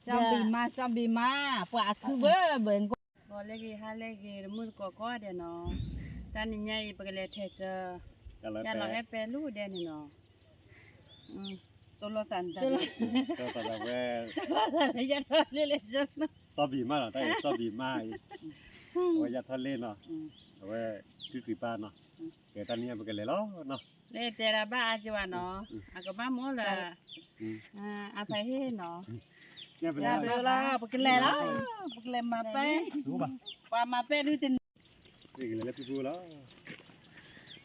စီၤဘံၣ်မါ စီၤဘံၣ်မါ ပှၤအခုဘၢဘၢကီၢ် ဂီၤလၢဂ့ၤ ဟါလၢဂ့ၤ တမုၢ်တကိးကိးဂၤဒဲးနီၤ, တနံၤညါအံၤ ပကလဲၤထဲးစၢၤ ယၤလီၤအဲၣ်ပဲလူဒဲးန့ၣ်နီၤ, တိၢ်လိာ်သးန့ၣ်တၢ် တိၢ်လိာ်သးဝဲ တိၢ်လိာ်သးလၢယၤထီၣ်လ့လၢ စီၤဘံၣ်မါနီၤ တၢ်အံၤ စီၤဘံၣ်မါအံၤ အဝဲယၤထီၣ်လ့နီၤ, အဝဲ ကွံကွံပၢ်နီၤ, ကဲတနံၤညါပကလဲၤလီၤနီၤ, လၢတဲဒၣ်ဘၣ်အါက့ၤဝဲနီၤ, အကဘၣ်မ့ၢ်လၢ အဖဲဟ့ၣ်နီၤ, ပကလဲၤလီၤ ပကလဲၤမၤပဲ, ပှၤမၤပဲဒုးတနံၤ ကလဲၤလၢဖုဖုလီ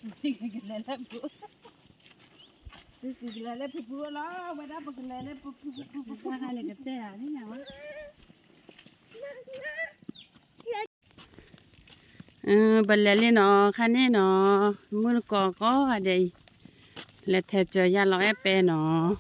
ၤ, ကလဲၤလၢဖု ကလဲၤလၢဖုဖုလီၤ, ဝဲဒၣ်ပကလဲၤလၢဖုဖုဖုဖုဖုန့ၣ်ကတဲဧါ န့ၣ်ဝဲ ပလဲၤလံနီၤ ခါန့ၣ်နီၤ, မုၢ်တကိးကိးဂၤဒဲးအံၤ, လဲၤထဲးစၢၤယၤလီၤအဲၣ်ပဲနီၤ.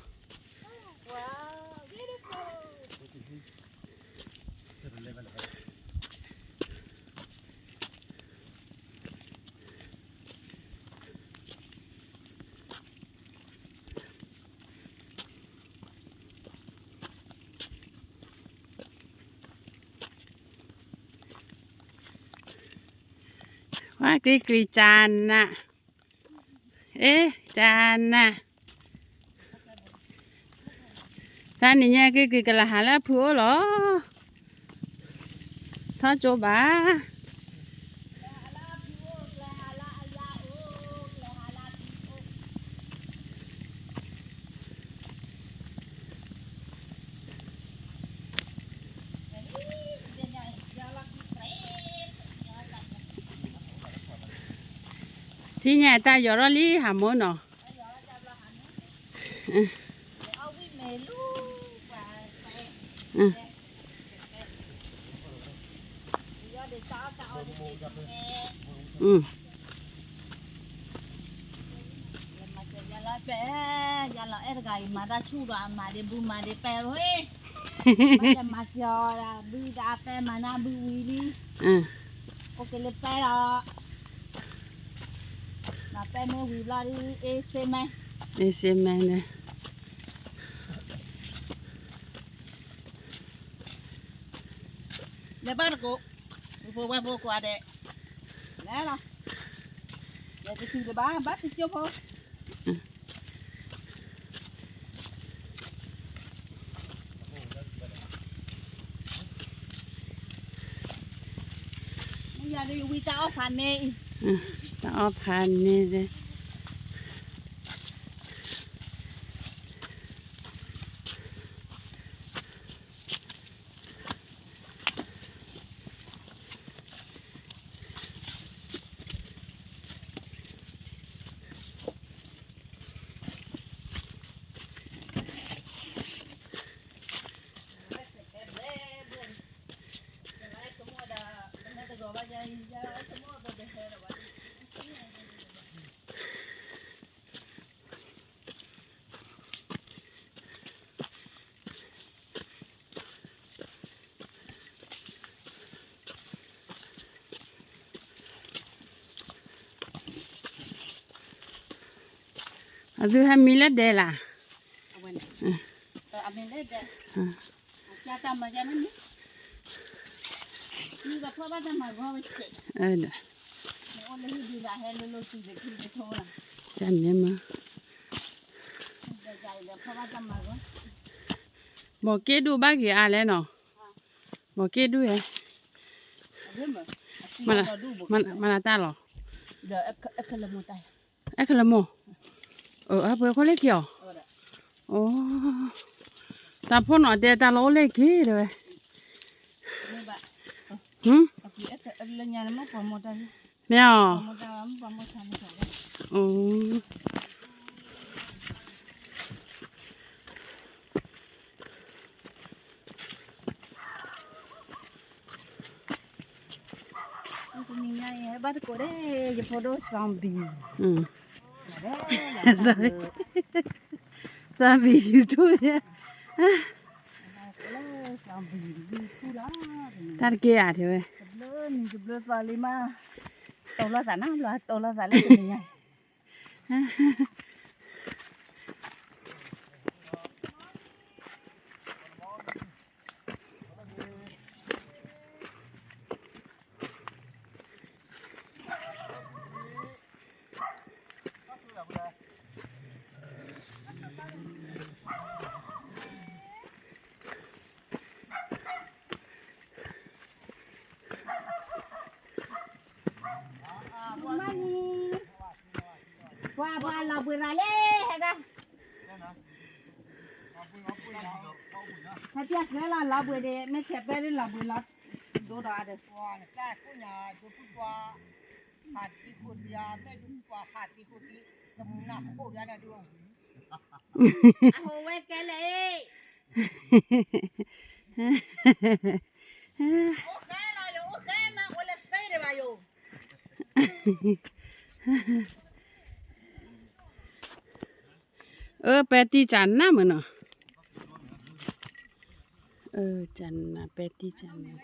ဝါ ကံကံကၢနၤ, အ့ ကၢနၤ, တၢ်နံၤညါကံကံကလဲၤဟးလၢအဖုအိၣ်လီၤ, ထီၣ်ကၠိဘၣ် ထံၣ်ညါတၢ်ယီၤထီၣ်လံဟးမိၢ်နီၤ, ယၤလီၤအဲၣ်တဂၤအံၤ မၤတၢ်ဆူၣ်ဒီးအမၤဒံးဘုမၤဒံးပဲဝဲ, မၤစၢၤဒီးဘုဒီးအပဲမၤနၢ်ဘုဝံၤလံ, အိၣ်က့ၤလၢပဲလီၤ, မၤပဲမ့ၢ်ဝံၤဘျီဒ်အ့စ့မဲ, အ့စ့မဲန့ၣ် လဲၤဘၣ်တကိး, ဖိဝဲဖိကိးဂၤဒဲး, လဲၤလီၤ, လဲၤတတုၤတဘၣ် ဘၣ်တကၠိဖိ, မ့ၢ်ယၤဒ်ယဝံတၢ်အီၣ်ဖးန့ၣ်အံၤ, တၢ်အီၣ်ဖးန့ၣ် အသုဟဲမံလၢဒဲးလၢ်, တၢ်န့ၣ်မး, ဘီးက့ဒူၣ်ဘၣ်က့ၤအါလဲၣ်နီၤ, ဘီးက့ဒူၣ်ဟဲ, မနုၤတၢ်လီၤ အဲၣ်ခလမိၢ်, အပှဲၤခိၣ်လၢက့ၤအီၤ, တၢ်ဖိနီၤတဲတၢ်လီၤအိၣ်လၢက့ၤတဲဝဲ, မ့ၢ်အီၤ တနံၤညါအံၤ ဘၣ်တကိးဒဲး ယဖိဒိၣ် zombie, zombie YouTube ညါ, တၢ်တက့ၢ်ဧါ တဲဝဲ, တဘျီနံၤတဘျီသီလံမး, တိၢ်လိာ်သးနၤဘျီ တိၢ်လိာ်သးလၢတနံၤညါအံၤ တ ပှၤလီၤဘှံးရၤလံ ဟဲဒၣ်, ဟဲပျဲကျဲလီၤ လီၤဘှံးဒီး မ့ၢ်ထဲးပဲဒ်လီၤဘှံးလီၤ, ဒိဒီးအါဒီး, ဟးသံခိၣ်တံၢ် မ့ၢ်ဒိပှၤဟးသံခိၣ်တံၢ် တမုာ်နၢ်ခိၣ်ယါန့ၣ်ဒိ, အဟိဝဲကဲလဲၣ်, အိၣ်ဃဲလီၤယိၤ အိၣ်ဃဲမး အိၣ်လၢသ့ဒံးဘၣ်ယိၤ အၢ ပဲတံၢ်ကနၣ်မးနီၤ, အၢ ကနၣ် ပဲတံၢ်ကနၣ်,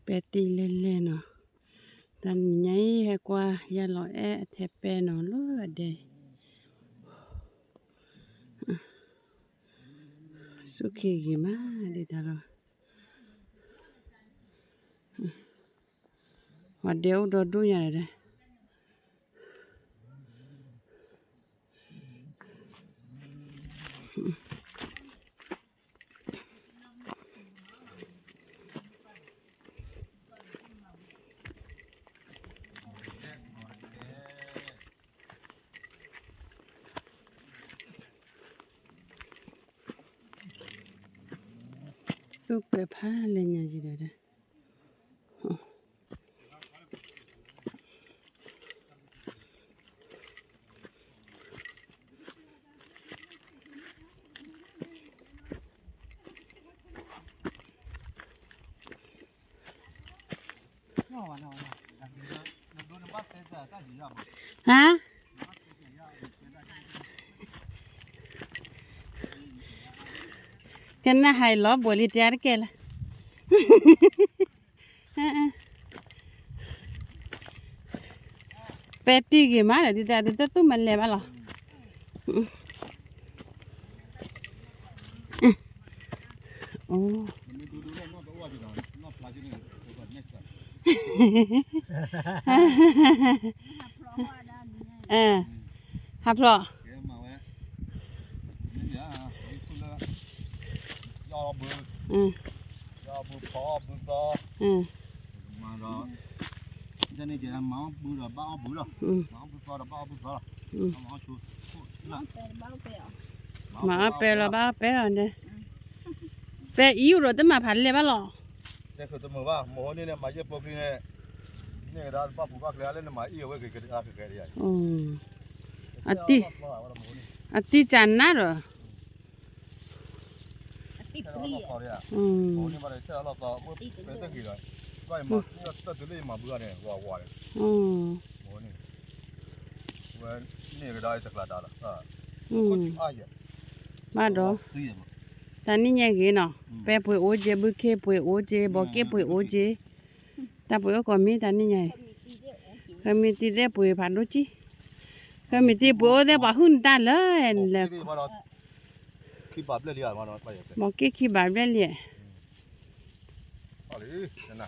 ပဲတံၢ်လဲၣ်လဲၣ်နီၤ, တနံၤညါအံၤဟဲကွၢ် ယၤလီၤအဲၣ်အထဲးပဲနီၤ လၢအဒဲ စူၢ်က့ၤဂ့ၤမး ဒ်တၢ်လီၤ, ပှၤဒဲအိၣ်ဒီဒိၣ်ညါဒီး သူၣ်ပှဲၤဖးလဲၢ်ညါယံၤဒီး ဟါ ကနၣ်ဟးလီၤဘှံးလံ တဲတကဲလၢ ပဲတံၢ်ဂ့ၤမးဒီး ဒ်တၢ်ဒ်တၢ်သူၣ်မၤလဲၤဘၣ်လီၤ, အိ ဟးဖျိး, မၤအီၣ်ပဲလီၤ ဘၣ်အီၣ်ပဲလီၤ, ပဲအံၤအိၣ်ဒီးတမၤဖးလဲၢ်ဘၣ်လီၤ, အတံၢ်ကနၣ်ဒီး ဘၣ်ဒီး တၢ်နံၣ်ညါဂ့ၤနီၤ, ပဲပှ့ၤအိၣ်က့ၤ ဘုခ့ပှ့ၤအိၣ်က့ၤ ဘီက့ပှ့ၤအိၣ်က့ၤ, တၢ်ပှ့ၤအိၣ်ကိးမံၤတၢ်နံၣ်ညါအံၤ, ဃမံတံၤသ့ၣ်ပှ့ၤဖးဒိၣ်ကံ, ဃမံတံၤပှ့ၤအိၣ်သ့ၣ်ပှၤဟုၣ်နတၢ်လၢလဲၣ်, ဘီက့ခံဘးဘျဲၣ်လံ,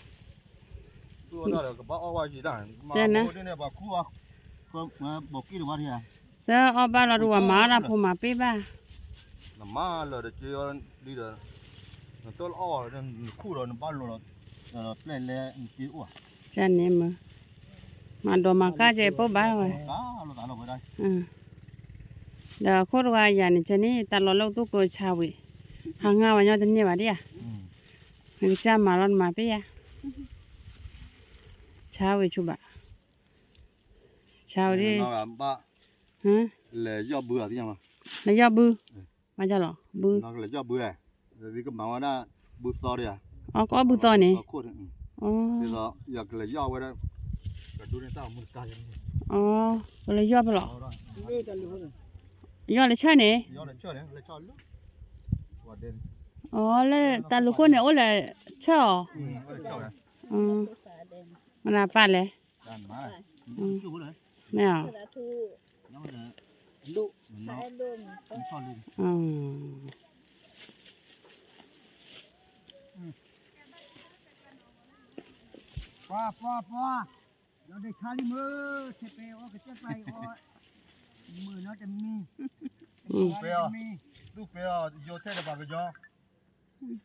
တဲန တအီၣ်ဘၣ်လီၤတဝၤမၤအီၣ်တၢ်ဖိမၤပ့ၢ်ဘၣ်, နမၤလၢာ်တက့ၢ်လံဒီး, နတအီၣ်နခူၣ်ဒီးနဘၣ်လီၤဒီး, ပျဲၢ်လဲၣ်နက့အိၣ်, ကန့ၣ်မ့ၢ်, မၤဒိးမၤကါကဲပိၢ်ဘၣ်ဝဲ, ဒီးအခိၣ်တဝၤယၤန့ၣ် ကန့ၣ် တၢ်လီၢ်လၢအသိးကိးဆါဝံၤ, ဟးငါဝဲညီတန့ၢ်ဘၣ်ဒ်ဧါ, နကစၢ်မၤလီၤနမၤပ့ၢ်ယါ, ဆါဝံၤဆူဘၣ် ဆါဝံၤဒ်, လဲၤယီၣ်ဘု, လဲၤယီၣ်ဘု, မၤလီၤ, ဘု, လဲၤယီၣ်ဘု, ကမၤဝဲဒၣ်ဘုသီဒီး, အီ ကအီၣ်ဘုသီန့ၣ်, ယကလဲၤယီၣ်ဝဲဒၣ်, ကလဲၤယီၣ်ဖဲလီၤ, ယီၣ်လၢဆၢၣ်န့ၣ်, အီ လၢတၢ်လူၤခိၣ်န့ၣ် အိၣ်လၢဆၢၣ်အီၤ, မနၤပၢ်လဲၣ်, မ့ၢ်အီၤ, ပှၤပှၤပှၤ, ဒီးဒ့ခါလံမ့ၢ်, ထဲပဲအီၤကစၢ်ပာ်အီၤ, မုာ်နီတမံၤ, သူၣ်ပဲအီၤ, သူၣ်ပဲအီၤ ယိၤထဲတပာ်ကယီ,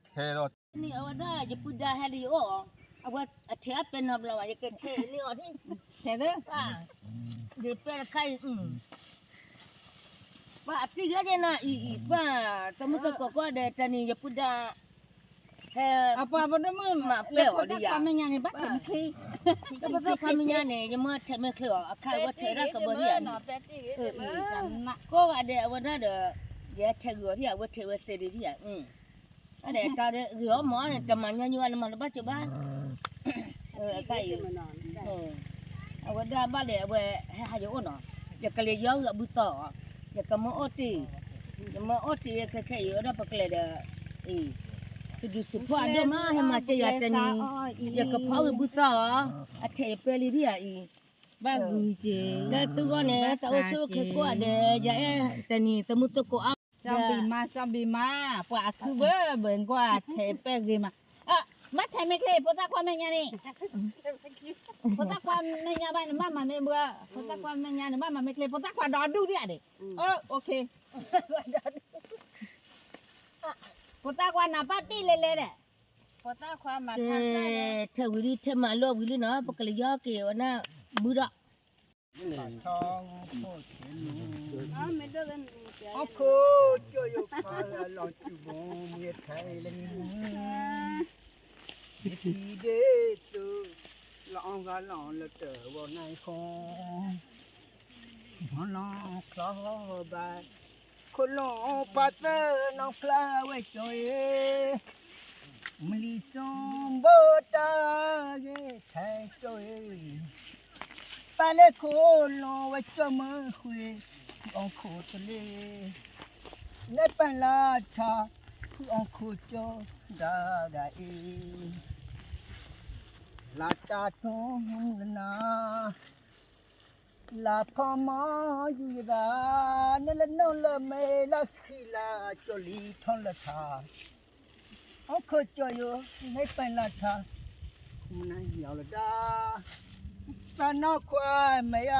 ထဲဒီး, န့ၣ်အဝဲဒၣ်ယပုၢ်ဒါဟဲလံယအိၣ်အီၤ အဝဲအထဲအပဲနီတဘျီဘၣ် ယကထဲန့ၢ်အီၤန့ၣ်, ထဲသၢ, ယပဲတခါအံၤ, ပှၤအတံၢ်ယဲန့ၣ်နီၤ အံၤအံၤ ပှၤ သမုသကိးကွၢ်ဒီး တနံၤယပုၢ်ဒါ ဟဲ အပှၤပဒိၣ်မုၣ်မၤပဲအီၤဒ်ယၤ, လၢဖိသၣ်ခွါမဲာ်ညါန့ၣ် ဘၣ်ထဲမဲာ်ချ့, လၢဖိသၣ်ခွါမဲာ်ညါန့ၣ် ယမ့ၢ်ထဲမဲာ်ချ့အီၤ အခါအဝဲထဲဒၣ်ကဘၢဒ်ယၤန့ၣ်, ကိးဂၤဒဲးအဝဲဒၣ်ဒီး ယဟဲထဲဂ့ၤအီၤဒ်ယၤ အဝဲထဲဝဲသ့ဒ်ယၤ, အဒီးတၢ်ဂ့ၤအီၤမ့ၢ်န့ၣ် တမၤညီညီအနမၤလၢဘၣ်ကၠိဘၣ်, အအံၤ အဝဲဒၣ်ဘၣ်လဲၣ် အဝဲဟဲဟးယအိၣ်နီၤ, ယကလဲၤယီၤဂ့ၤအဘုသီအီၤ, ယကမၢအီၣ်တ့ၢ်, ယမၢအီၣ်တ့ၢ်ခဲခဲအံၤ အိၣ်ဒီးပကလဲၤဒီး, အံၤ, စဒုးစဖီၣ်အဒိၣ်မး ဟဲမၤစၢၤယၤတနံၤ, ယကဖီၣ်ဂ့ၤဘုသီအီၤ, အထဲယပဲလံဒ်ယၤအံၤ, လၢသုဂီၢ်န့ၣ် တၢ်အိၣ်ဆူၣ်အိၣ်ချ့ကိးဂၤဒဲး ယအဲၣ်တနံၤ သမုသကိးအါ စီဘံမါ စီဘံမါ, ပှၤအခုဘၣ်ဘၣ်ကွၢ်ထဲပဲဂ့ၤမး, ဘၣ်ထဲမဲာ်ချ့ ဖိသၣ်ခွါမဲာ်ညါန့ၣ်, ဖိသၣ်ခွါမဲာ်ညါဘၣ်န့ၣ် ဘၣ်မၤမ့ၢ်ဘှါ, ဖိသၣ်ခွါမဲာ်ညါန့ၣ် ဘၣ်မၤမဲာ်ချ့ ဖိသၣ်ခွါဒီဒူၣ်ဒ်အံၤ, ဖိသၣ်ခွါနၤပၢ်တ့ၢ်လဲၤလဲၤဒီး, ဖိသၣ်ခွါမၤ, ထဲဝံၤလံ ထဲမၤလိဝံၤလံနီၤ ပကလဲၤယီၤက့ၤဝဲနၢ်ဘုဒီး ဟီၣ်ခိၣ်ကၠီၣ်ယိၤခါလီၤစုဘိမ့ၢ်ထဲလၢနံၤ, ယထံၣ်ဒ့ၣ်သုး လီၤအီၣ်ဂၤလီၤလၢတဝီနၢ်ဃီ, မီၤလီၤချီဘၣ် ခိၣ်လီၤပှၤသၢနီၢ်ဖျါဝဲကၠီၣ်အံၤ, မလံၤစိဘိတၢ်ဂ့ၢ်ထဲကၠီၣ်အံၤ, ပာ်လၢခိၣ်လီၤဝဲကၠီၣ်မၢဃုာ် ဖုအီၣ်ခိၣ်တလ့ၢ်, လၢပၢ်လၢထါ ဖုအီၣ်ခိၣ်ကၠီၣ်ဒၣ်ဒၣ်အံၤ, လၢတၢ်ထူလၢနၤ လၢဖီမီယူၤယသး, နလၢနီၢ်လၢမဲာ်လၢဃံလၤ ကၠီၣ်လံထီၣ်လၢထါ, ဟီၣ်ခိၣ်ကၠီၣ်ယိၤ မ့ၢ်ပၢၢ်လၢထါ, မနၤယီၤလၢဒၣ်, သးနီၢ်ခွါမဲာ်ယ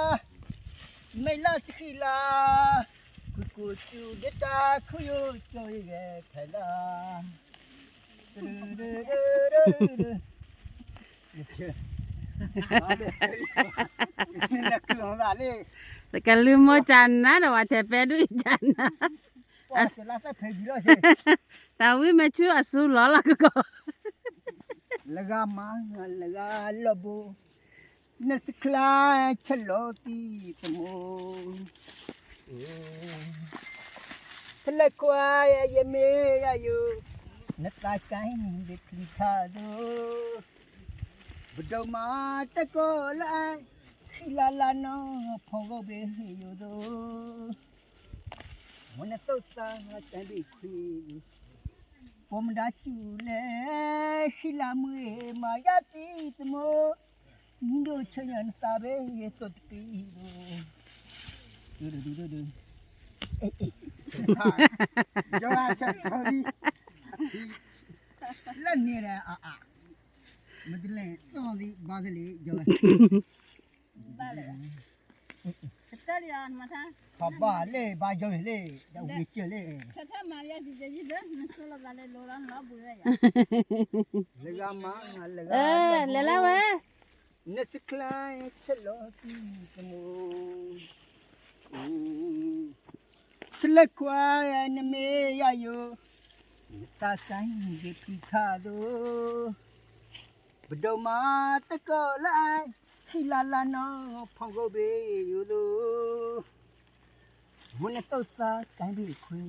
ၤ, မဲာ်လၢဃံလၤ, ခိၣ်ကိၣ်စူၤဒ့တၢ်ခုယိာ်ကၠီၣ်ယဲၢ်ဖဲလၢ တကလုၢ်မိၢ်ကၢ်နါဒီး ဝဲထဲပဲဒုၣ်ကၢ်နါ, တၢ်ဝံၣ်မ့ၢ်ဆူအစူၤလီၤလီၤကကီး, လၢဂၤမၤလၢဂၤလီၤဘိ, နစူၤဆဲးလီၤသံသမိး တလဲၤကွၢ်ယမ့ၢ်ယၤယိာ်, နသးကါဒ့ဖံးထါသိး, ပဒိၣ်မးတကိးလၢအ, ဃံလၤလၤနီၢ်ဖီဂီၢ်ဘ့ၣ်ယိာ်သိး, မ့ၢ်နသိၣ်သးတၢ်ဘ့ၣ်ခွံ, ပိာ်မဒၤစူၤလဲၣ်, ဃံလၤမုၢ်မၤယၤသံသမိး, ဒိၣ်ဆၢညါနသးဘ့ၣ်ယသိးတပံၤသိး, ဒုဒုဒုဒု, ယဆၢထီၣ်လံ, လၢန့ၣ်လဲၣ်အအ, မတလဲၤသီၣ်သံဘၣ်သလ့, ဘၣ်လဲၣ်, ခီဘၣ်လ့ၣ်ဘၣ်ယီၤလဲၣ်, ဒီးဝံၤကၢၢ်လ့ၣ်, လၢဂၤမး, လၢဂၤ, လဲၤလၢဝဲ, နစူၤဆဲးလီၤသံသမိး, တလဲၤကွၢ်နမ့ၢ်ယၤယိာ်, နသးကါဒ့ဖံးထါသိး, ပဒိၣ်မးတကိးလၢအ, ဃံလၤလၤနီၢ်ဖီဂီၢ်ဘ့ၣ်ယိာ်သိး, မ့ၢ်နသိၣ်သးကါဒ့ခွံ,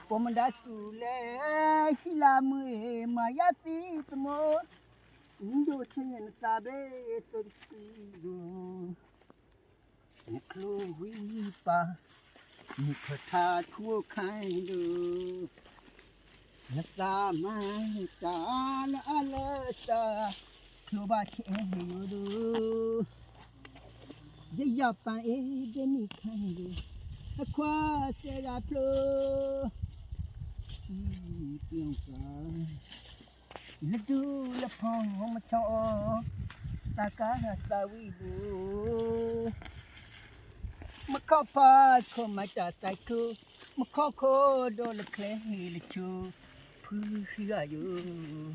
ပိာ်မဒၤစူၤလဲၣ်, ဃံလၤမုၢ်မၤယၤသံသမိး, ဒိၣ်ဆၢညါနသးဘ့ၣ်ယသိးတပံၤသိး, နချိၣ်ဝံၤပာ်, နခီၣ်ထါထူအိၣ်ခါဒိၣ်, နသးမၤတၢ်လၢအလၢတၢ်, ချိၣ်ဘၣ်ဆဲးယိာ်သိး, ယယီၤပၢ်အ့ဒ့မုၣ်ခါဒိၣ်, အခွါစဲဂၤဖျိ, ပှၤ နဒူလၢဖီမဆီအီၤ, သးကါသးဝံၣ်ဘိ, မခီၣ်ဖးခိၣ်မၤတၢ်သးခု, မခီၣ်ခိၣ်ဒီးလၢချဲဟ့ၣ်လၢဆိ, ဖုဃံဂၤယိာ်,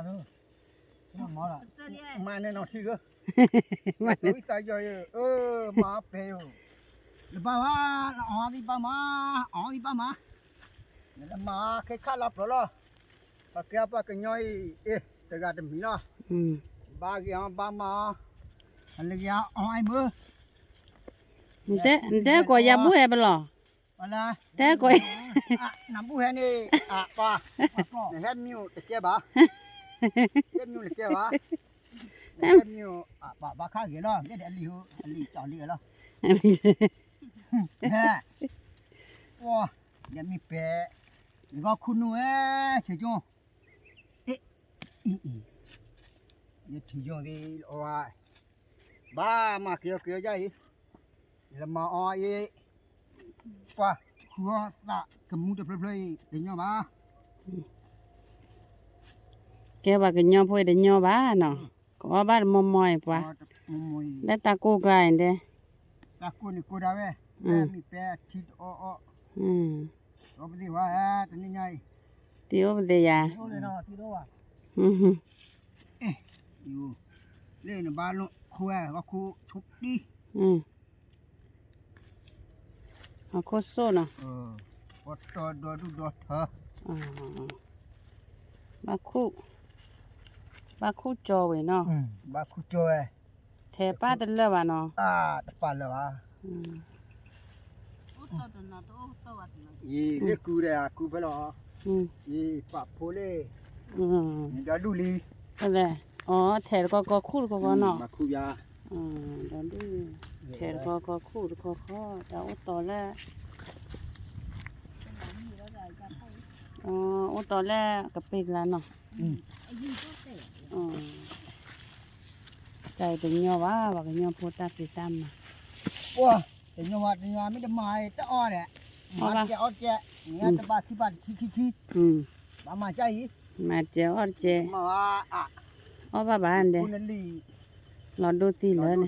မၤန့ၣ်နီၤထံဂၢၢ်, မၤန့ၣ်နီၤထံဂၢၢ်, မၤန့ၣ်နီၤထံဂၢၢ်, မၤပဲယိာ်, လၢဘၣ်ဝါ, လၢအီသံဘၣ်မး, အီသံဘၣ်မး, နလၢမၤခဲခါလီၤပျီလီၤ, ပှၤကဲပှၤကညီအံၤ, အ့ၣ် တဂၤတမံၤလီၤ, ဘၣ်ဂ့ၤအီၤဘၣ်မၤအီၤ, အလၢကယၤအီအံၤမုၢ် နတဲကိးယၤဘူၣ်ဟဲပလီၢ်, တဲကိး, နဘူၣ်ဟဲန့ၣ်, နဟဲမံၤတကဲဘၣ်, ဟဲမံၤတကဲဘၣ်, နဟဲမံၤ, ဘၣ်ခါဂ့ၤလီၤ, မ့ၢ်ဒီးအလံၤ, အလံၤကၠီလံလီၤ, ယမ့ၢ်ပဲ, ယဂီၢ်ခူၣ်နူာ်ဝဲ, ဆံကၠိ, အ့ၣ်, ယထံၣ်ယိာ်ဂ့ၤလီၤ, ဘၣ်မၤက့ၤအီၤက့ၤအီၤယၤအံၤ, လၢမၤအီၤအံၤ, ပှၤဃုအီၣ်သးကမူတဖျၢၣ်ဖျၢၣ်အံၤ တညီဘၣ်, ကဲပှၤကညီဖိအံၤတညီဘၣ်နီၤ, ကအီၣ်ဘၣ်တမီၤမီၤအံၤပှၤ, လၢတၢ်ကိၢ်ကျါအံၤဒဲး, တၢ်ကိၢ်န့ၣ်ကိၢ်ဒၣ်ဝဲ, မ့ၢ်ပဲအထံတအီၣ်အီၣ်, အိၣ်ပသ့ၣ်ဝဲ, တနံၤညါအံၤ, တအိၣ်ပသ့ၣ်ယၤ, လၢနဘၣ်လိၣ်ခိဝဲ ဟီၣ်ခိၣ်တံၢ်, ဟီၣ်ခိၣ်စိၣ်နီၤ, ပတီဒီဒူၣ်ဒီထၢ, ဘၣ်ခူၣ်, ဘၣ်ခူၣ်ကၠီဝဲနီၤ, ဘၣ်ခူၣ်ကၠီဝဲ, ထဲပၢ်တလၢာ်ဘၣ်နီၤ, တပာ်လၢာ်ဘၣ်, ယလ့ၣ်ကူဒီးကူဖဲလီၤ, ယပာ်ဖိလ့ၣ်, ဒီဒူၣ်လံ, အီ ထဲတကီကီခူၣ်တကီကီနီၤ, ဒီဒူၣ်, ထဲတကီကီခူၣ်တကီကီ, တၢ်အိၣ်တီလၢ, အိၣ်တီလၢကပ့ၤကျါနီၤ, တၢ်အံၤတညီဘၣ် ပှၤကညီဖိတၢ်ဖံးတၢ်မၤ, တညီဘၣ်တညီမ့ၢ်တမၤတအီၣ်ဒီး, မၤတကဲအီၣ်တကဲ, နတဘၣ်ခံဘၣ်တခံခံခံ, ဘၣ်မၤကၢ်အံၤ, မၤတကဲအီၣ်တကဲ, အီၣ်ဘၣ်ဘၣ်ဒဲး, လီၤဒိၣ်သံလၢာ်န့ၣ်,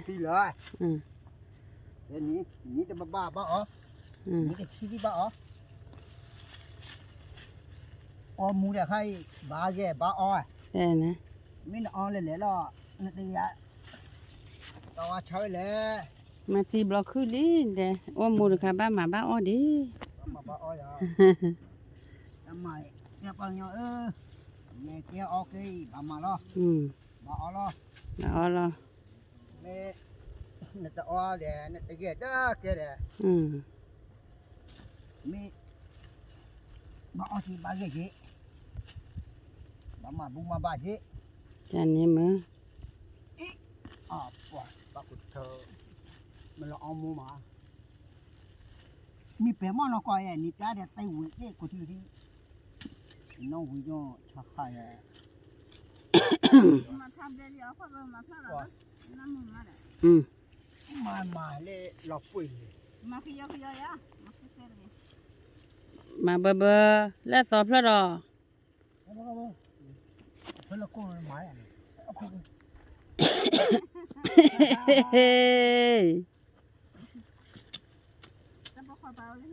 နတဘၣ်ဘၣ်အီၣ်, နတဆံးဘၣ်အီၣ်, အီမူဒီးခါအံၤ, ဘၣ်ဂဲၤဘၣ်အီၣ်, မ့ၢ်နအီၣ်လဲၤလဲၤလီၤ, နတဂၤ, တဝါဆါဝဲလဲၣ်, မၤသံဘျီခုၣ်လံဒဲး, အိၣ်မူတခါဘၣ်မၤဘၣ်အီၣ်ဒံး, ဘၣ်မၤဘၣ်အီၣ်ယၤ, တမၤ, ကဲပှၤကညီဧၢ, ယဲကဲအီၣ်က့ၤအံၤ ဘၣ်မၤလီၤ, ဘၣ်အီၣ်လီၤ, ဘၣ်အီၣ်လီၤ, မ့ၢ်, နတအီၣ်ဒီး နတဂဲၤတၢ်ကဲဒီး, မ့ၢ်, ဘၣ်အီၣ်က့ၤဘၣ်ဂဲၤက့ၤ, ဘၣ်မၤဘူၣ်မၤဘၣ်က့ၤ, တၢ်န့ၣ်မ့ၢ်, အပှၤဘၣ်ကထၢ, မ့ၢ်လၢအီၣ်မူမး, မ့ၢ်ပဲာ်မီၢ်နီၢ်ကီၢ်ယဲၢ် နံၤပျါဒီးတၢ်ဝံၤသ့ၣ်ကိးထံကထံ, နီၢ်ဝံၤယီၢ်ဆါခါယဲၢ်, မၤမၤလၢလီၤပှ့ၤန့ၣ်, မၤဘၢဘၢ, လၢသီဖျၢၣ်ဒီး,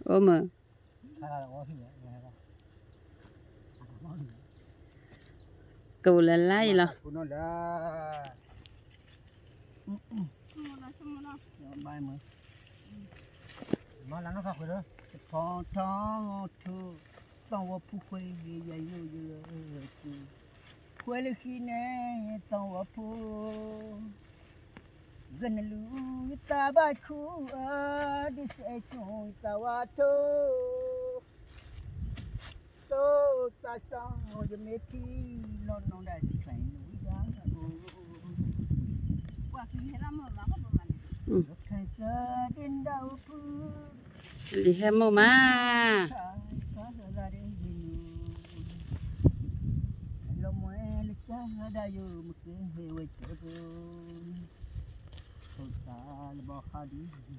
အိၣ်မး, ကဝူလၢ်လၢ်အံၤလီၤ, မၤလၢနီၢ်ခါခွဲးဒီး, ထီထီထူ, သီဝီဖိခွဲးဂ့ၤယၤယိၣ်ယိၣ်လၢ, ခွဲးလၢခံန့ၣ်သီဝီဖိ, ဂ့ၤနလူၤယသးဘၣ်ဆူအၢ, ဒုးစဲးဆိယသးဝါထိ, တိသးစီ ယမ့ၢ်ထံၣ်လီၤနီၢ်ဒၣ်တၢ်နဝံဒၣ်, လံာ်ဟဲမိၢ်မး, လီၤမွဲလၢကၢဒၣ်ယိာ်မ့ၢ်ကဲဟဲဝဲကၢ, ဆိသးလၢဘီဃးဒ်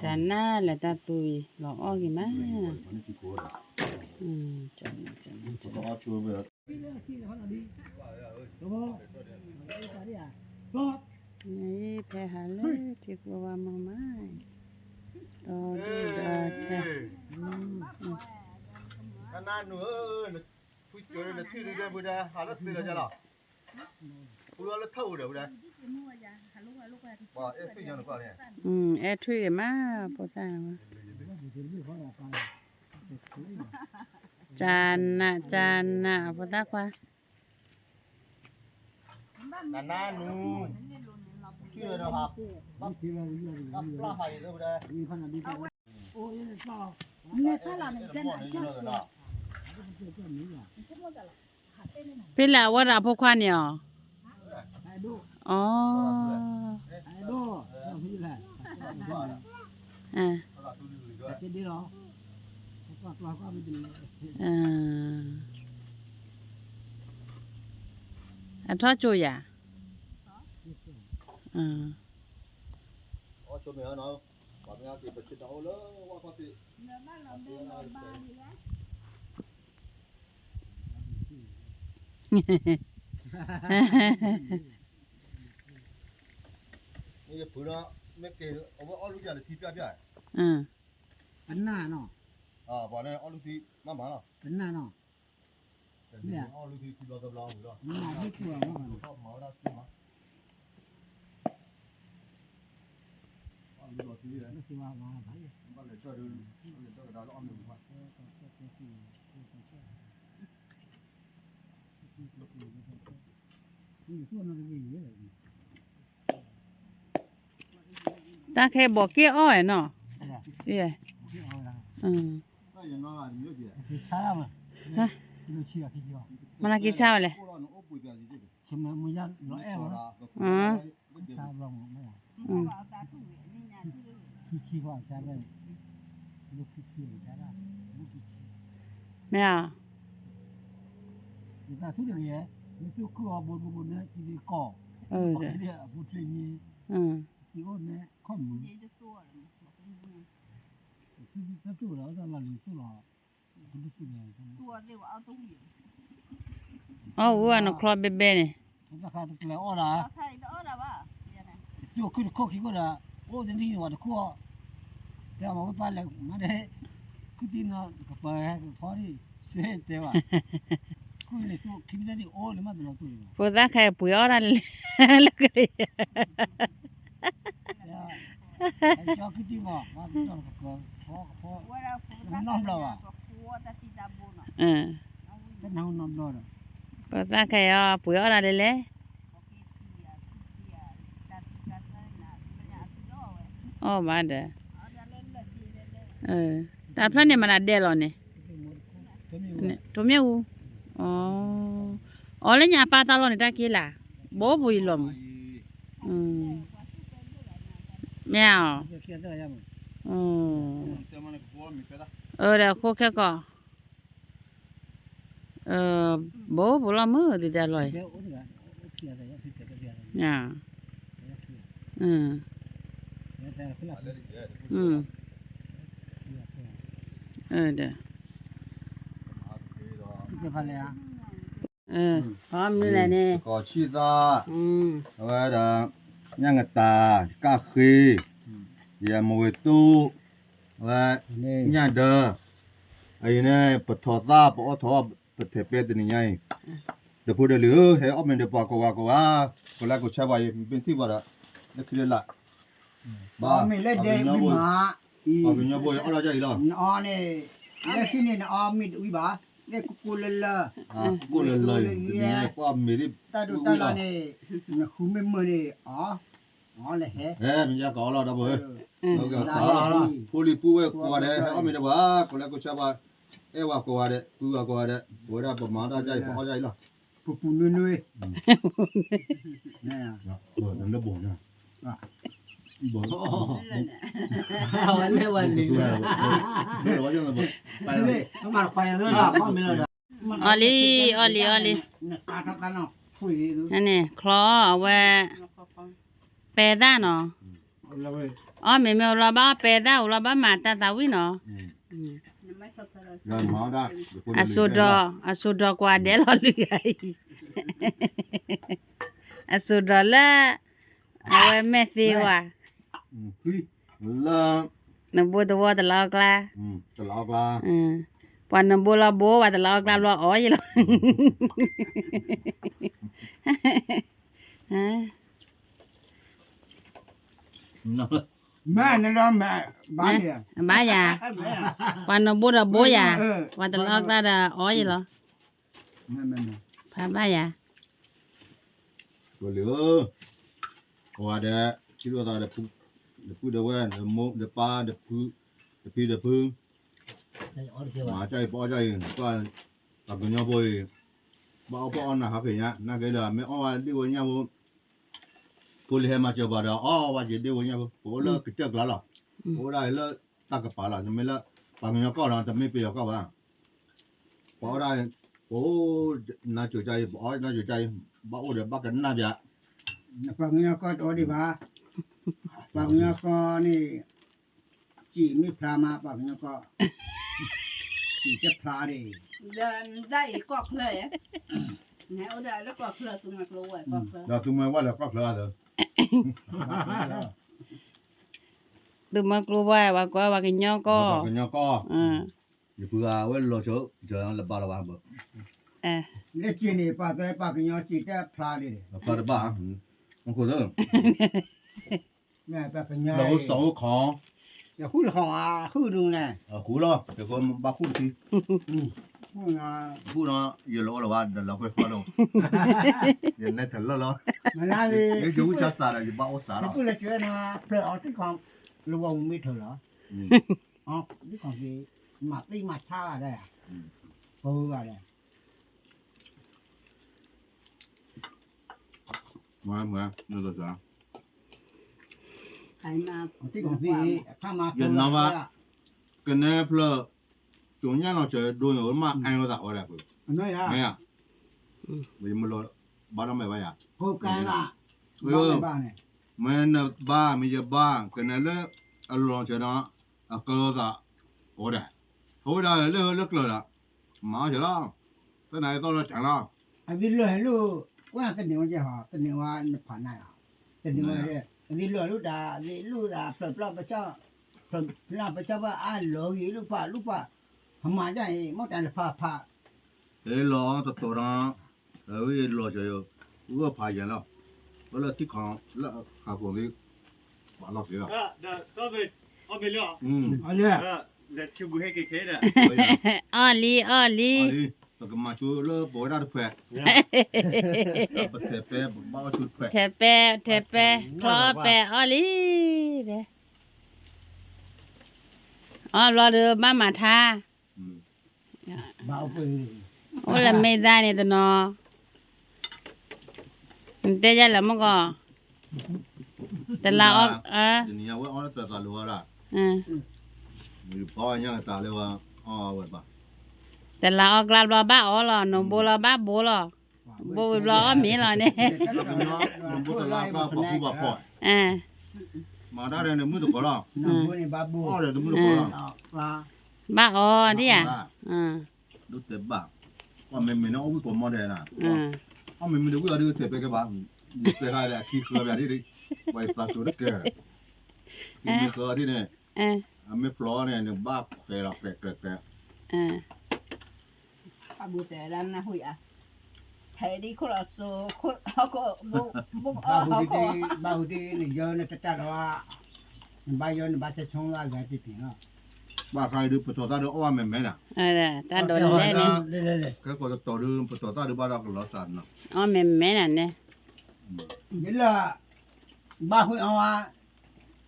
တၢ်နါလဲၤတၢ်သူအံၤ လီၤအီၣ်က့ၤမး, ဖဲဟးလၢထံကျိဝါမုၢ်မး, ဒီဒူၣ်ဒီထၢ, နနါနူဧၢ, ဖုကၢၤနထံၣ်ဒုးဒဲဖုဒဲ ဟးလၢသ့လီၤကလီၤ, ဖုလီၤလၢထၢၣ်အိၣ်ဒီးဖုဒဲ, အဲၣ်ထွံၣ်က့ၤမး, ဖိသၣ်, ကနးကနးဖိသၣ်ခွါ, နနါနူ, ထံၣ်ဒီးဟး, ပျၢ်ဟးအံၤသၢဖုဒဲ, ဖဲလၢအဝဲဒၣ်အဖိခွါန့ၣ်အီၤ, အ, အထီၣ်ကၠိယၤ, ယဖုလီၤ, မ့ၢ်က့ၤ အဝဲအီၣ်လူၢ်ယၤလၢထံပျၢ်ပျၢ်, ပနၢ်နီၤ, ပှၤလၢအီၣ်လူၢ်ထံမးမးလီၤ, ပနၢ်နီၤ, အီၣ်လူၢ်ထံထံဘျီသၢဘျီဝံၤလီၤ, မ့ၢ်အီၣ်လူၢ်ထံ, တၢ်ခဲဘီးက့ၤအီၣ်နီၤ, မနက့ၤဆါဝဲလဲၣ်, မ့ၢ်, မ့ၢ်ဧါ, အီၣ်ဝဲနချီဘဲဘဲန့ၣ်, တခိၣ်တခိၣ်ခံခိၣ်ဒီး, အိၣ်တနံၣ်ဝဲတခိၣ်, တဲမၤဝဲပၢ်လဲၤမၤဒဲး, ခုတံၢ်နီၤကပၤဟဲကဖီဒံး, စဲတဲဘၣ်, ခိၣ်န့ၣ်သူခံမံၤတၢ်ဒံးအိၣ်လၢမၤတလီၤသူၣ်န့ၣ်ဘၣ်, ဖိသၣ်ခဲအံၤပှ့ၤအီၣ်တၢ်လၢ, လၢကလံၤ ဖိသၣ်ခဲအံၤအီၤ ပှ့ၤအီၣ်တၢ်လၢလဲၣ်, အီၣ်ဘၣ်ဒီး, တၢ်ဖျၢၣ်န့ၣ်မနုၤဒဲးလီၤန့ၣ်, ထိးမ့ၣ်အူ, အီၣ်လၢညါအပၢ်တၢ်လီၢ်န့ၣ်တၢ်က့ၤလၢ်, ဘိးဘိးယံၤလီၤမး, မ့ၢ်ဧါ, အၢ ဒီးအခိၣ်ခဲကီၢ် ဘိးဘိးလီၤမုၢ်ဒုးဒၣ်လီၤအံၤ, ဒီး, အမနုၤလဲၣ်န့ၣ်, ကီၢ်ဆံၣ်သၣ်, အဝဲဒၣ်, ညၣ်ကတၢ်, ကၣ်ဃ့, ယမဝ့ၤတူၣ်, အဝဲ, ညၣ်ဒၢ, အအံၤန့ၣ် ပထီၣ်သၣ် ပအီၣ်ထီၣ် ပထဲးပဲတနံၤညါအံၤ, ဒီးဖိဒီးလံၤဧၢ, ဟဲအီၣ်မ့ၤဒီးပှၤကိးဂၤကိးဂၤ, ကိးlikeကိးshareပှၤအံၤ မ့ၢ်ထံၣ်ပှၤဒီး, လၢခံလၢလာ်, ဘၣ်, ပှၤကညီဖိအံၤအီၣ်ဒၣ်ဒ်အံၤလီၤ, နအီန့ၣ်, လၢခံန့ၣ်နအီမ့ၤတဝံၤဘၣ်, လၢကိၢ်ကိၢ်လၢလၢ, ကိၢ်ကိၢ်လၢလၢအံၤ, တနံၤညါအံၤ ပှၤမ့ၤဒ်, တၢ်ဒိးတၢ်လီၤန့ၣ်, နဃုမ့ၢ်မုာ်န့ၣ်, အီၣ်, အီၣ်လၢဟဲ, မ့ၢ်ယါကအီၣ်လီၤဒီးဖိဧၢ, ဖိလံၤပုၢ်ဝဲၢ်ကိးဂၤဒဲး ဟဲအီၣ်မ့ၤဒီးပှၤ, ကိးlikeကိးshareပှၤ, အဲၣ်ဝဲကိးဂၤဒဲး ပုၢ်ဝဲၢ်ကိးဂၤဒဲး, ပဝဲဒၣ်ပမၤတၢ်ဒ်အံၤ ပအီၣ်ဒ်အံၤလီၤ, ပပူၤနွဲနွဲ, အီၣ်လံ, အီၣ်လံ, အီၣ်လံ, န့ၣ် ချီအဝဲ, ပဲသၣ်နီၤ, အီၣ်မ့ၤမ့ၢ်အိၣ်လီၤဘၣ်အီၣ်ပဲတၢ်အိၣ်လီၤဘၣ်မၤတၢ်သးဝံၣ်နီၤ, အစိဒီး အစိဒီးကွၢ်ဒဲးလီၤလွံၢ်ဂၤအံၤ, အစိဒီးလၢ အဝဲမဲာ်သ့ဝဲ, လၢ နဘိတဝီတလးအီၣ်ကျါ, ပှၤနဘိလီၤဘိ ပှၤတလးအီၣ်ကျါဘျီအီၣ်ယံၤလီၤ. မ့ၢ်နလီၤမ့ၢ်ဘၣ်ယၤ, ဘၣ်ယၤ, ပှၤနဘိဒီးဘိယၤ, ပှၤတလးအီၣ်ကျါဒီးအီၣ်ယံၤလီၤ. ဖးဘၣ်ယၤ, ကလံၤဧၢ, ပှၤဒီး ထံၣ်လိာ်သးဒီး ဒီပုၢ်ဒီဝဲၢ် ဒီမိၢ်ဒီပၢ် ဒီဖု ဒီဖံဒီဖု, မၤကၢ်အံၤပအီၣ်ကၢ်အံၤ, ပှၤကညီဖိအံၤ ဘၣ်အီၣ်ပှၤအီၣ်နၤဟးက့ၤညါ နာ်က့ဒီး မ့ၢ်အီၣ်ဝဲဒ့ၣ်ဝဲညၣ်ဖိ, ဖိလံၤဟဲမၤစၢၤပှၤဒီး အီၣ်ဝဲက့ၤဒ့ၣ်ဝဲညၣ်ဖိ, ပအိၣ်လၢကစၢၢ်ကျါလီၤ, ပအိၣ်ဒၣ်လၢတၢ်ကပၤလီၤ, တမ့ၢ်လၢ ပှၤကညီကီၢ်ဒီး တမ့ၢ်ပယီၤကီၢ်ဘၣ်. ပှၤအီၣ်ဒၣ်, ပအိၣ်နါစိၤကၢ်အံၤ ပအီၣ်နါစိၤကၢ်အံၤ, ဘၣ်အိၣ်ဒီးဘၣ်ကနၣ်ပၠး, ပှၤကညီကီၢ်တအိၣ်ဒံးဘၣ်, ပှၤကညီကီၢ်န့ၣ် စံးမ့ၢ်ဖျါမး ပှၤကညီကီၢ်, စံးတဖျါဒံး, ဒီးနဒၣ်အံၤကီၢ်ချၢဧါ, နဟဲအိၣ်ဒၣ်လၢကီၢ်ချၢ သုမၤကျိဝဲကီၢ်ချၢ, ဒီးသုမၤဝဲလၢကီၢ်ချၢဧါ, သုမၤကျိဝဲ ပှၤကိးဝဲပှၤကညီကီၢ်, ပှၤကညီကီၢ်, ယဖုဂၤဝဲလီၤစၢၤ လၢဘၣ်လီၤဘၣ်, လၢစ့ၢ်န့ၣ် ပှၤသၢ ပှၤကညီစံးတဖျါဒံး, ဖျါတဘၣ်, အခိၣ်သၢ ပှၤကညီ လၢအိၣ်စီၤအိၣ်ခီ, ယဃုလီၤဧါ ဃုဒူန့ၣ်, ဃုလီၤ ယကဘၣ်ဃုတထံ, ဃုနီၤ ယလီၤအီၣ်လီၤဘၣ် ဒီးလီၤကွဲဖျီလီၤ, ယနဲၣ်ထဲလၢလီၤ, ယကဝံၣ်စၢ်စးဒီး ယဘၣ်အိၣ်စးလီၤ, ယဃုလီၤစၢၤနီၤ ဖျၢၣ်အီၤထံၣ်ခီ လၢဝီမ့ၢ်ထၢၣ်လီၤ, ထံၣ်ခီက့ၤ မၤသံမၤဆါဂၤဒၣ်ယၤ, ပဂၤဒၣ် မၤမၤ နသးစၢ်, ယနီၢ်ဘၣ်, ကနဲဖျၢၣ်, ကၠိညၣ်လီၤစၢၤဒိယိၤမး အဲၣ်ဝဲသးအီၣ်ဒၣ်ပှၤ, မ့ၢ်ဧါ, မ့ၢ်မလီၤ, ဘၣ်ဒီးမ့ၢ်ဘၣ်ယၤ, မ့ၢ်နဘၣ် မ့ၢ်ယဘၣ် ကနဲလၢ အလီၤစၢၤဒီး အကၢသးအီၣ်ဒၣ်, အဝဲဒၣ်လၢလၢကျၢၤဒီး မၤအီၣ်စၢၤလီၤ, တနၤအံၤသီၣ်လီၤစၢၤလီၤ, အဝဲလၢဟဲလိာ်, ကွၢ်သန့ၤဝဲကဲဟီ သန့ၤဝဲနဖးနၤ, သန့ၤဝဲ, အဝဲလၢလိာ်တၢ် အဝဲလိာ်သးဖျၢၣ်ဖျၢၣ်ပဆၢ, ဖျၢၣ်ဖျၢၣ်ပဆၢဘၣ်အါလီၤဂ့ၤလိာ်ပာ်လိာ်ပာ်, ဟမၤဒ်အံၤ မ့ၢ်တၢ်လၢဖးဖး, ဟဲလီၤတတီၤဒီး အဝဲလီၤစၢၤယိၤ, ဂီၢ်ဖးယံၤလီၤ, ဝဲလၢထံခီ လၢခးခိၣ်သ့ၣ်, ပာ်လီၤက့ၤလီၤ, အီၣ်လံ အီၣ်လံ, ပကမၤဆိလၢပဝဲဒၣ်တဖျၢၣ်, ပထဲးပဲ ပဘၣ်အီၣ်ဆိတဖျၢၣ်, ထဲးပဲ ထဲးပဲ, ချီအီၣ်ပဲ အီၣ်လံ, အီၣ်ဘျီဒီးဘၣ်မၤထါ အိၣ်လၢမ့ၢ်သၣ်န့ၣ်တနီၤ, နတဲယၤလၢမုၢ်ကီၢ်, တလးအီၣ်, တလးအီၣ်ကျါဘျီဘၣ်အီၣ်လီၤ, နဘိလီၤဘၣ်ဘိလီၤ, ဘိဝံၤဘျီအီၣ်မ့ၤလီၤန့ၣ်, မၤတၢ်ဒီးနမုၢ်တကိးလီၤ, ဘၣ်အီၣ်ဒ်ဧါ, ဒိတဲဘၣ်, ကွၢ်မ့မ့ၢ်န့ၣ်အီၣ်ဝံၣ်ကိးမီၢ်ဒဲးနၤ, အီၣ်မ့မ့ၢ်ဒ်ဝံၣ်အီၤဒ်တဲာ်ပဲကဲဘၣ်, ယတဲခါဒီးအခံဃၢပၠးဒ်, ပှၤသးစိၤတကဲ, မ့ၢ်ဃၢဒ်န့ၣ်, အမ့ၢ်ဖျီန့ၣ် နဘၣ်ခွဲးလီၤ ခွဲးခွဲးခွဲး အဘူးတဲဒၣ်နၢ်ဟူဧါ, ဖဲဒ်ခိၣ်လီၤစိၤ, ဘၣ်ဟူဒ်, ဘၣ်ဟူဒ်နယၢနတတၢ်ဒီး, နဘၣ်ယၢနဘၣ်ဆဲဆိလၢအဂၤတ့ၢ်တ့ၢ်လီၤ, ဘၣ်ဃးဒ်ပတီၢ်သၣ်ဒီး အီၣ်ဝဲမဲာ်မဲာ်နၤ, တၢ်ဒိးလဲၣ်န့ၣ်, ကဲကိးတတီၤဒ် ပတီၢ်သၣ်ဒ်ဘၣ်ဒီးကလီၤစၢ်နီၤ, အီၣ်မဲာ်မဲာ်နၤန့ၣ်, ယလၢ, ဘၣ်ဃုအီၤဝဲ,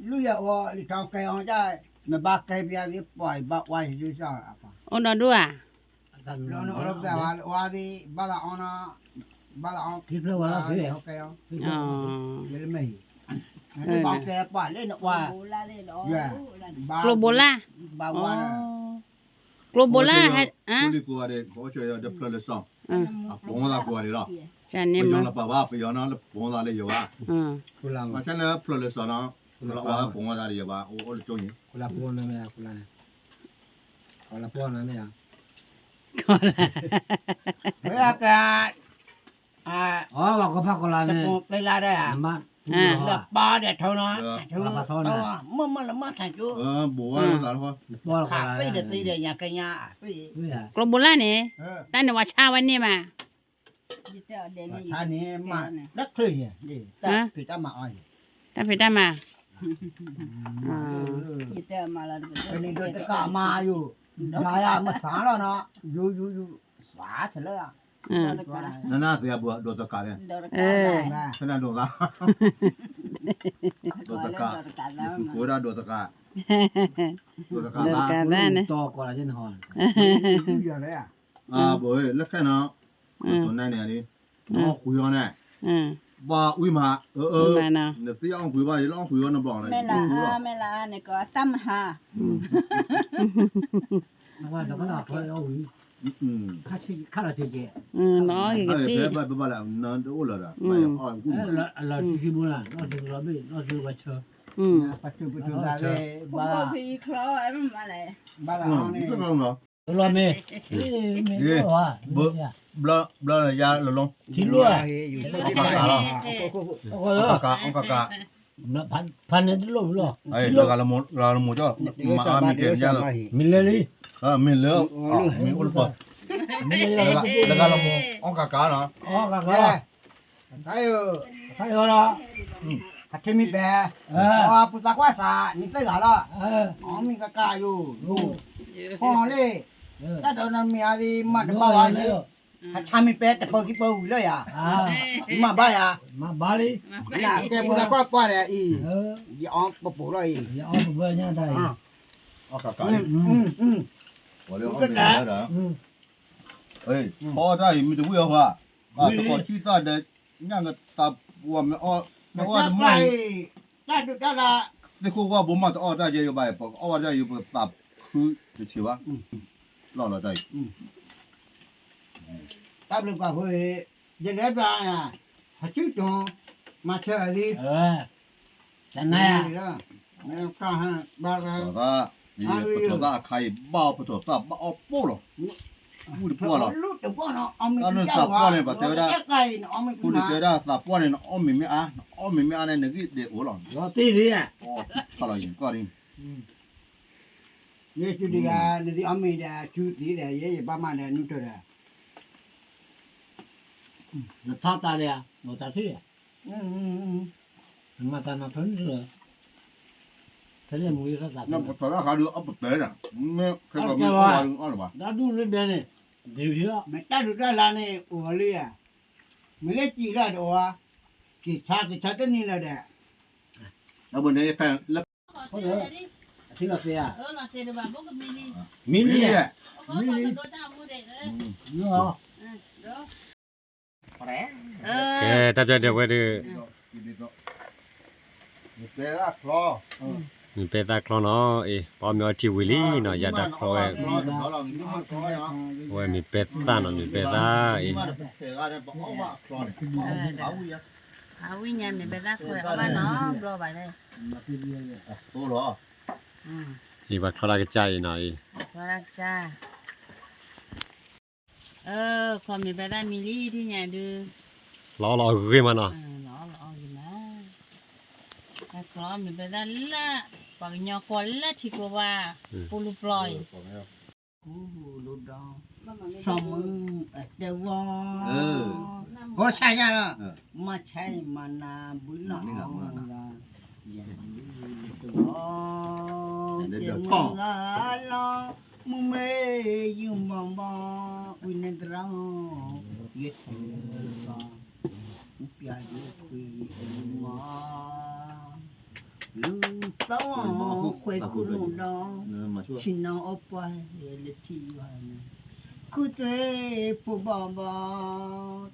လုၢ်ယၤအီၤ လံာ်ထီၣ်ကဲအီၤဒၣ်, နဘၣ်ကဲပယၤသ့ၣ်ပှၤဘၣ်ဝါယၤသ့ၣ်စၢ်, အိၣ်ဒီးဒိၣ်ဧါ, လီၤနအီၣ်လီၤပသးဝဲ အီၤသ့ၣ် ဘၣ်သးအီနီၤ, ဘၣ်သးအီ, လံာ်ထီၣ်ကဲအီၤ, ယလၢမဲာ်, နဘၣ်ကဲပှၤလၢနဝါ, ကျိဘိလၣ်, ဘၣ်ဝါ, ကျိဘိလၣ်, လံာ်ကိးဂၤဒဲး ပအီၣ်ဆၢယၤဒီးဖျၢၣ်လၢစီၤ, အပိာ်သးကိးဂၤဒဲးလီၤ, ပယီၤလီၤပာ်ဘၣ် ပယီၤနီၤလၢပိာ်သးလၢယၤဘၣ်, မၤဆါလၢဖျၢၣ်လၢစီၤနီၤ လီၤအီၣ်ပူၤမီၢ်သးဒီးယဘၣ်အိၣ်အိၣ်လၢကၠိန့ၣ်, ခိလၢပူၤမ့ၢ်မ့ၢ်ခိလၢန့ၣ်, ခိလၢပူၤမ့ၢ်မ့ၢ်ဧါ, ခိလၢ, ဝဲအက, အီၤဘၣ်ကီဖးခိလၢန့ၣ်, တပူၤသ့လၢဒၣ်, လၢပီဒီးထီနီၤ, ထီ, မ့ၢ်မ့ၢ်လၢမီၢ်ထးကၠိ, ဘိးဝဲလီၤသးလီၤ, ခးသ့ၣ်ဒီးသ့ဒီးညါကညါ, ကျိဘိလၢန့ၣ်, တၢ်န့ၣ်ဝဲဆါဝဲန့ၣ်မး ဆါန့ၣ်မး, တၢ်ချၢၣ်န့ၣ်, တၢ်ဖံးတၢ်မၤအီၤန့ၣ်, တၢ်ဖံးတၢ်မၤ, န့ၣ်ဒိးတကးမၤယိာ်, မၤယၤမ့ၢ်စးလီၤနီၤ, ယိာ်ယိာ်ယိာ်, စးဆလၢ, နနၢ်သ့ၣ်အဘၣ်ဒိးတကးလဲၣ်, ဖဲနဒိးသး, ဒိးတကး, ယဃုကိးဝဲဒၣ်ဒိးတကး, ဒိးတကးသး, ဒိးတကးသး, ဘၣ်လၢခဲနီၤ, တိၢ်နါန့ၣ်, အီၣ်ကွံာ်အီၤန့ၣ်, ဘၣ်ဝံၤမး, နသ့ၣ်အီၣ်ကွံာ်ဘၣ် ယလၢအီၣ်ကွံာ်ဘၣ်န့ၣ်ကီး, မ့ၢ်လၢအါ မ့ၢ်လၢအါန့ၣ်ကီး တၢ်မဟါ, ခါလီၤဆံးကဲး, ဘၣ်ဘၣ်လၢနတအိၣ်လၢၤဒီး, အလီၤထံခံဘိလၢ, လီၤထံလီၤဘ့ၣ် လီၤထံလီၤဆၢ, ပတုာ်ပတုာ်ဘၣ်ဝဲ, ဘၣ်, ဘၣ်လၢအီၤန့ၣ်, လီၤမ့ၢ်, ဘျီယၤလီၤလီၤ, ထံလီၤ, အီၣ်ကကးလီၤ, အီၣ်ကကး, ဖးန့ၣ်တလိၣ်လီၤ, လၢဂၤလၢမိၢ်ကီၢ်, မၤအါမံၤကဲၤညါလီၤ, မ့ၢ်လၢလံ, မ့ၢ်အိၣ်လၢပီၤ, လၢဂၤလၢမိၢ် အီၣ်ကကးလီၤ, အီၣ်ကကးလီၤ, ခါအံၤလီၤ, ဟးထံမံၤပဲ, ပှၤပူၤသးကွၢ်စး နံၤသၢဂၤလီၤ, အီၣ်မ့ၤကကးယိာ်, ဖီလ့ၣ်, တၢ်ဒီးနမ့ၢ်အါသ့ၣ် မၤတဘၣ်ဘၣ်န့ၣ်, ဟးထံမံၤပဲတပၢၤခံပၢၤဝံၤလၢယၤ, မၤဘၣ်ယၤ, မၤဘၣ်လံ, လၢကဲပူၤသးကွၢ်ပှၢ်ဒီးအံၤ, ယအီၣ်ပပိာ်လီၤအံၤ, ယအီၣ်ပပိာ်ညါတၢ်အံၤ, အီၣ်ကကးလံ, ပှၤလၢအီၣ်မ့ၤဒီး, ဖီတၢ်အံၤမ့ၢ်တဝံၣ်အီၤဃါ, တကီၢ်ထံၣ်သၣ်ဒီး ညၣ်ကတၢ်ပှၤမ့ၢ်အီၣ်, မ့ၢ်အီၣ်တမီၢ်အံၤ, တၢ်ဒုးတၢ်လၢ်, သ့ၣ်ခိၣ်ဝါဘိမးတအီၣ်တၢ်ယဲယဘၣ်, ပကအီၣ်ဝဲတၢ်ယဲပသးခုတဆံးဘၣ်, လီၤလီၤတၢ်အံၤ, တၢ်ဘျုးပှၤဖိအံၤ, ယလဲၤဘျါ, ဟးဆူၣ်တီၤ, မၤဆၢအလံ, တနၤယၤ, ပတီၢ်သၣ်အခါအံၤဘၣ်အီၤ ပတီၢ်သၣ်ဘၣ်အီၣ်ပိၢ်လီၤ, ဝံၣ်တပှၢ်လီၤ, တၢ်န့ၣ်သးပှၢ်န့ၣ် ပှၤတဲဝဲဒၣ်, ဖိန့ၣ်တဲဝဲဒၣ်သးပှၢ်န့ၣ် နအီၣ်မ့ၤမ့ၢ်အါ, နအီၣ်မ့ၤမ့ၢ်အါန့ၣ် နဂံၢ်ဒဲးအိၣ်လီၤ, လီၤတံၢ်လံ, ခါလီၤယံၤကီၢ်ဒံး, မ့ၢ်တုၤတဂၤ နသ့ၣ်အီၣ်မ့ၤဒီး အစုသံဒီး ယဲယဘၣ်မၤဒီးနုၢ်ထၢဒီး, နထီၣ်တၢ်လံဧါ, နတၢ်ထံၣ်ဧါ, နမၤတၢ်နထီၣ်နုၢ်ထၢ, ထဲလဲၣ်မူၤထီၣ်တၢ်, ပတီၢ်သၣ်အခါဒုးအီၣ်ပတဲဒီး, မ့ၢ်ခဲကီးမ့ၢ်အီၣ်ဝဲဒုးအီၣ်လၢၤဘၣ်, တၢ်ဒူၣ်လၢဒဲန့ၣ်, မ့ၢ်တၢ်ဒုးတၢ်လၢ်န့ၣ် အိၣ်လံဧါ, မ့ၢ်လၢစံးလၢတအိၣ်ဧါ, က့ၤဆါက့ၤဆါတနံၤလၢၤဒီး, လၢ, ထံလီၤသ့ဧါ, မံလံဧါ, မံလံ, မံလီၤ, ကဲ တၢ်ပျၢ်ဒဲးဝဲဒုး, မ့ၢ်ပဲသၣ်ချီနီၤ, အ့ၣ် ပအီၣ်မ့ၤအီထံဝံၤလံနီၤ, ယၤတၢ်ချီဝဲ, အဝဲမ့ၢ်ပဲသၣ်နီၤ, မ့ၢ်ပဲသၣ်အံၤ, အဝံၣ်ညါမ့ၢ်ပဲသၣ်ချီအီၣ်ဘၣ်နီၤ, ဘျီဘၣ်န့ၣ်, အံၤပှၤချီတၢ်ကစၢ်အံၤနီၤ, အံၤ, ချီတၢ်ကစၢ် ခီမ့ၢ်ပဲသၣ်မံလံ ဒ်ညါဒုး, လီၤအီၣ်လီၤအီၣ်ဂ့ၤမးနီၤ, လီၤအီၣ်လီၤအီၣ်ဂ့ၤမး, တၢ်ချီမ့ၢ်ပဲသၣ်လၢ, ပှၤကညီကိးလၢထံကျိဘၣ်, ပူလူပျီအံၤ, ပူလူဒီ, စီၤမုၢ်အတဲဝီ, ဂီၤဆါယၤလီၤ, မၤဆါအံၤမၤနၤဘုလီၤ, ယၤတဝီ, ကဲမုၢ်ဂၤလီၤ, မုၢ်မ့ၢ်ယုၢ်မီၢ်မီၢ်, ဝံၤန့ၣ်တရၢ, ယဲၢ်ထီၣ်လၢကီၢ်, ပျၢ်ယိၣ်ခွံအလူမီၢ်, လူၤသီခွဲးခိၣ်နူာ်ဒီး, ဆ့ၣ်နီၤအီၣ်ပှၢ်လၢထံယွၤန့ၣ်, ခူသူၣ်ဖိဘီဘီ,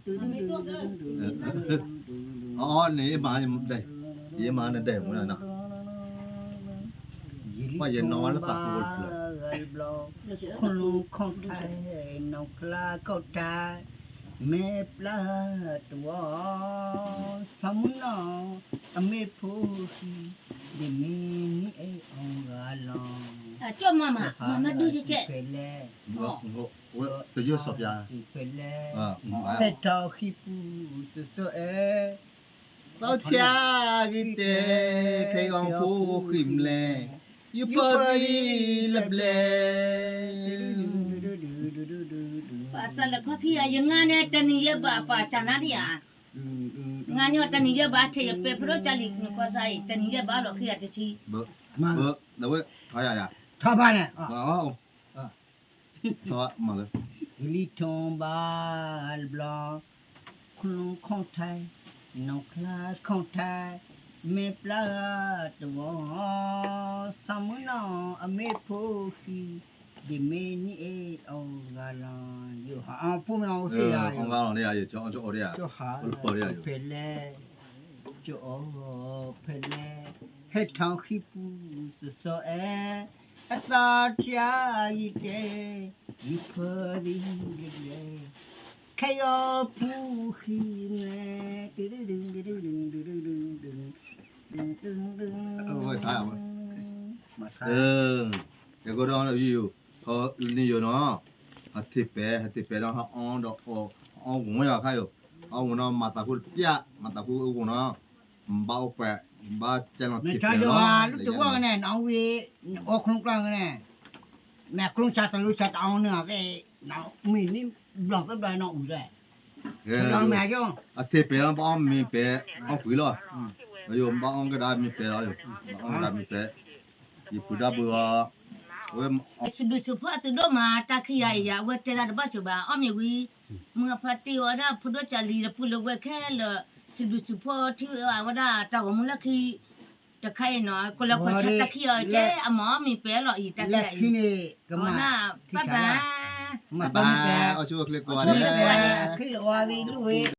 တုၤဒုဒုဒုဒုဒုဒုဒုဒုဒုဒု, အီၤန့ၣ်မၤ, ယမၤနဒဲးမနီၤ, ယလံၤဖိဘီဂၤတဘျီ, ခိၣ်လူၤခီၣ်ထါ, နီၢ်ဖျါခီၣ်ထါ, မဲာ်ပျၢ်တဝီ, စီၤမုၢ်နီၤ, အမ့ၢ်ဖိဟံၣ် ဒ်မ့ၢ်နံၣ်အဲၣ်အီၤဂၤလီၤ, ကၠီၣ်မၤမၤ မၤမၤဒုကဲကဲ, ဖဲလဲၣ်, တယိၣ်စီၤပျါ, ဖဲလဲၣ်, ဟဲထီၣ်ဃံပူၤစီၤစီၤအဲၣ်, သီထံဂ့ၤတဲ, ခဲအံၤဖိဃံမလဲၣ်, ယုၢ်ဖီသံလၢဘျဲၣ် ပှၤစးလဲၤခီခံဂၤ ယငါန့ၣ် တနံၤယဲၢ်ဘး ပှၤကနါဒံးဧါ, ငါန့ၣ်တနံၤယဲၢ်ဘး ထဲယပဲာ်ဖးဒိၣ်ကၢ်လံၤ နကွၢ်စါအံၤ တနံၤယဲၢ်ဘးလီၤ ခံဂၤတထံ, ထီဘၣ်န့ၣ်, ထီဘၣ်မၤလၢ လံထီဘၣ်တဘျီ, ခလူခီၣ်ထါ, နီၢ်ချါခီၣ်ထါ, မ့ၢ်ပျၢ်တဝီ, သးမုၢ်နီၢ်အမ့ၢ်ဖိဃံ, ဒ်မ့ၢ်နံၣ်အဲၣ်အီၤဂၤလီၤ, ယိၤဟၣ်အီၤဖိမ့ၢ်အီၤ အီၤဂၤလီၤန့ၣ် ယကၠီအီၤကၠီအီၤဒၣ်ဧါ, ဖဲလဲၣ်, ကၠီအီၤဖဲလဲၣ်, ဟဲထီၣ်ဃံပူၤစီၤစီၤအဲၣ်, အသီထံအယံၤတဲ, ယုၢ်ဖီသံလၢဘျဲၣ်, ခဲအံၤဖိဃံမလဲၣ်, တုၤတုၤတုၤတုၤတုၤတုၤတုၤတုၤတုၤ, အဝဲသး, ယကဒီးယိၤ, ခီနံၤယိၤနီၤ, ဟးထံၣ်ပဲာ် ဟးထံၣ်ပဲာ်ဒီး ဟးအီဒီးအီ, ဟးအီဝံၤယၤခါယိၤ, အီဝံၤနီၤ မၤသးဖိတပျၢ် မၤသးဖိအဝံၤနီၤ, ဘၣ်အိၣ်ကွဲး, ဘၣ်ကဲလီၤထံၣ်ပဲာ်လီၤ, လၢတဝီကန့ၣ် နအီဝံၤ, အီခလူကျါကန့ၣ်, မ့ၢ်ခလူဆးတလူဆးတအီန့ၣ် မ့ၢ်န့ၣ်ဘျီၣ်သဘျီၣ်နီၤအူၤလဲၣ်, ဒီးမ့ၢ်ယိၤ, အထံၣ်ပဲာ်လီၤ ဘၣ်အီမ့ၢ်ပဲာ် အီကွံာ်လီၤ, ယိၤဘၣ်အီကဒါမ့ၢ်ပဲာ်လီၤ, ဘၣ်အီကဒါမ့ၢ်ပဲာ်, ယပုၢ်ဒၣ်ဘုအီၤ, အဝဲ စံးဘျုးစံးဖှိၣ်အသုဒိၣ်မး တၢ်ခံဂၤအံၤယၤ အဝဲတဲဒၣ်တဘၣ်စၢၤဘၣ် အီၣ်မ့ၢ်ဝံၤ, မုၢ်အဖါတ့ၢ်ဝဲဒၣ်ဖိဒိၣ်ကၢ်လံၤ လၢပုၢ်လၢဝဲၢ်ခဲလၢာ်, စံးဘျုးစံးဖှိၣ်ထံၣ်ဝဲဒၣ်တၢ်ဂီၤမူလၢခံ တခါအံၤနီၤ ကလၢပှဲၤဆၢတၢ်ခံဂၤအံၤ ကဲအမၤအီၣ်မ့ၢ်ပဲာ်လီၤအံၤ တၢ်ခံဂၤအံၤ, ဘၣ်ဘၣ်, ဘၣ်ဘၣ်, အီၣ်ဆူၣ်အိၣ်ချ့ကိးဂၤဒဲး, အီၣ်ဝံၤ